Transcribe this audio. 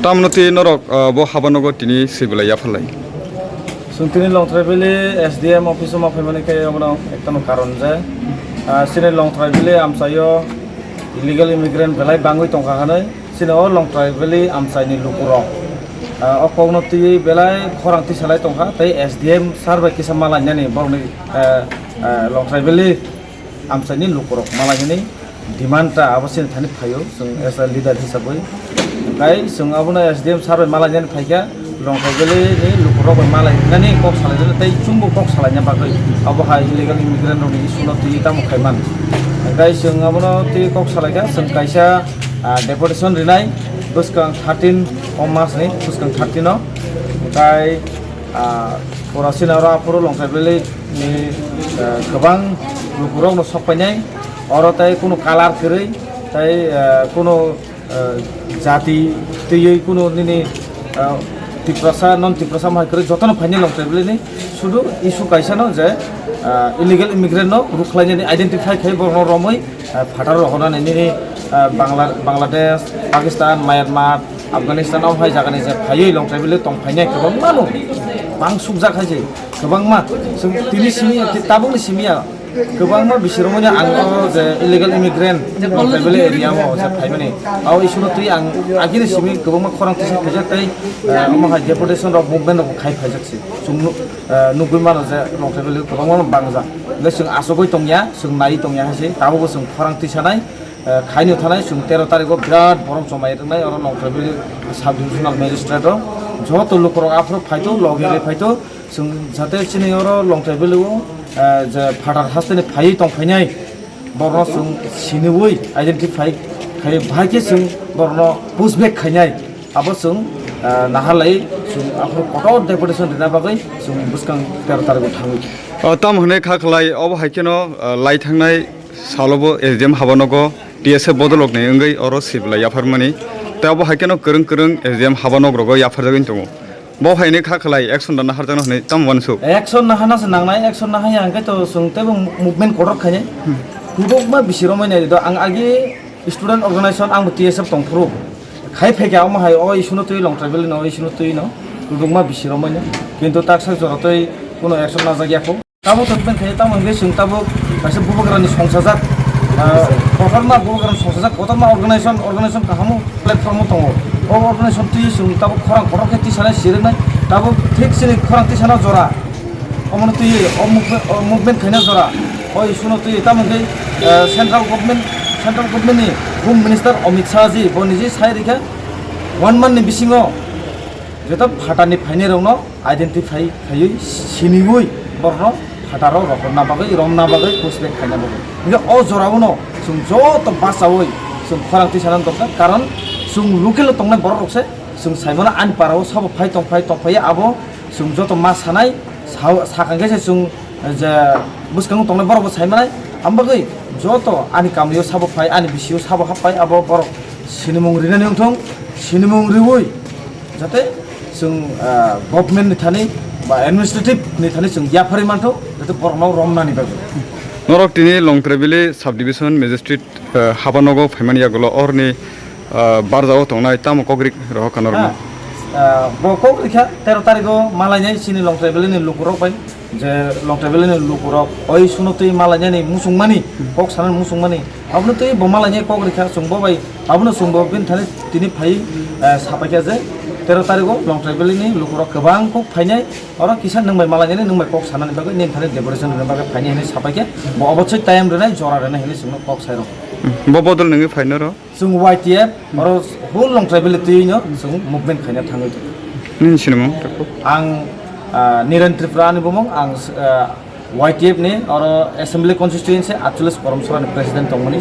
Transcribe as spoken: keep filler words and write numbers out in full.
Tamno twi norok, ah, bo habanogo tini sibila yapharlai. Chwng tini Longtrai Valley S D M office o ma phaimani khe obono ektano karon je, ah, chini Longtrai Valley amchaio illegal immigrant belai bangwi tongkha hwnwi chini o Longtrai Valley amchaini lukurok, ah, o kokno twiwi belai khorang tisalai tongkha tei S D M sir bai kisa malainani borokni, ah, ah, Longtrai Valley amchaini lukurok malainani demand ta abo chini thani phaio, chwng as a leader hisabwi. Tei chwng abono S D M sir bai malainani phaikha, Longtrai Valley ni lukurok bai malainani kok salainani tei chwngbo kok salaina bagwi abo hai illegal immigrant rokni issue no twi tamo khaiman. Tei chwng abono twi kok salaikha, chwng kaisa, ah, deputation rinai bwskang thirteen o mas ni bwskang thirteen o. Tei, ah, pura sina oro aphuru Longtrai Valley ni, ah, kwbang lukurok no sok painai, oro tei kunu kalar kwrwi tei, ah, kunu, ah, jati twiwi kunu nini, ah, Tiprasa, non Tiprasa mahai kwrwi jotono phainai Longtrai Valley ni, sudu issue kaisa no je, ah, illegal immigrant no rukhlainani identify khai borokno romwi, ah, phataro rohornani nini, ah, Bangla-, Bangladesh, Pakistan, Myanmar, Afghanistan o hai jagani je phaiwi Longtrai Valley tong phainai kwbangma no bang sukjak hai se kwbangma. Chwng tini simi, tabukni simi ya kwbangma bisirokmani ang o je illegal immigrant Longtrai Valley area o je phaimani, o issue no twi ang agini simi kwbangma khorang tisa khaijak tei, eh, omo hai deputation rok movement rok khai phaijak se. Chwng nuk-, eh, nugwi mano je Longtrai Valley kwbangma no bangjak. Hwnkhe chwng achugwi tongya, chwng naiwi tongya hai se, tabukbo chwng khorang tisanai. Eh, khaino thanai chwng tero tarikh o birat borok chomai rwnai oro Longtrai Valley sub divisional magistrate o joto lukurok aphuru phaito loge le phaito chwng jate chini oro Longtrai Valley o, eh, je phatar hasteni phaiwi tong phainai borokno chwng siniwi identify khai bahai khe chwng borokno push back khainai. Abo chwng, ah, naharlai chwng aphuru kotor deputation rina bagwi chwng bwskang tero tarikh o thangwi. O, tamo hwnwi kha khlai, obo hai kheno, ah, lai thangnai salo bo S D M habanogo T S F bodolokni wngwi oro sibla yapharmani. Tei obo hai kheno kwrwng kwrwng S D M habanok rogo yapharjagwi tongo. Bo hai hwnwi kha khlai action rwna harjakno hwnwi tamo uansuk? Action naharna se nangnai, action nahaya hwnkhe to chwng teibo movement kotor khainai. Hmm. Kubukma bisi romwi nai do ang agi student organization, ang bo T S F tongphuru. Khai phaikha omo hai o issue no twi Longtrai Valley no, o issue no twi no. Kubukma bisi romwi no. Kintu taksa jora twi kuno action najak ya kho. Tabuk to ben khai tamo hwnkhe chwng tabuk kaisa bubagrani songsajak, ah, kotorma bubagrani songsajak, kotorma organization, organization kahamo platform o tongo. O organization twi chwng tabuk khorang kotor khe tisanai siriknai. Tabuk thik chini khorang tisana jora. Omono twi o movement, o movement khaina jora. O issue no twi tamo hwnkhe, eh, central government, central government ni Home Minister Amit Shah ji bo niji sai rikha one month ni bisingo joto phatani phainai rokno identify khaiwi siniwi borokno phataro rohorna bagwi, romna bagwi, push back khaina bagwi. Hwnkhe o jorao no chwng joto bachaui chwng khorang tisana dorkar, karon chwng local o tongnai borok rok se chwng saimano ani para o sabo phai tong phai tong phai abo chwng joto ma sanai, sa-, sakang khe se chwng je bwskango tongnai borok bo sai manai. Ang bagwi joto ani kamio sabo phai, ani bisio sabo hap phai, abo borok sinimung rinani wngthong, sinimung riui jate chwng, ah, government ni thani ba administrative ni thani chwng yapharwi mantho, jate borokno romnani bagwi. Norok tini Longtrai Valley Subdivision Magistrate, ah, habanogo phaimani yagulo orni, ah, barjao tongnai tamo kokrik rohor kha norokno? Ah, ah, bo kokrik kha tero tarikh o malainai chini Longtrai Valley ni lukurok bai, je Longtrai Valley ni lukurok oi suno twi malainani muchungmani, kok sanani muchungmani, abono twi bo malainai kokrik kha chwng bo bai, abono chwng bo bini thani tini phai, ah, sapai kha je tero tarikh o Longtrai Valley ni lukurok kwbang kok phainai, oro kisa nwng bai malainani, nwng bai kok sanani bagwi nini thani deputation rwna bagwi phainai hinwi sapai kha, bo obochoi time rwnai, jora rwnai hinwi chwngno kok sai rw. Hmm. Bo bodol nungwi phai noro? Chwng Y T F, oro whole Longtrai Valley twi no chwng movement khaina thangwi tongo. Nini sinimung? Ang, ah, Niren Tripura ani bumung, ang, ah, Y T F ni oro Assembly Constituency atchollis Korom Sora ni President tongmani.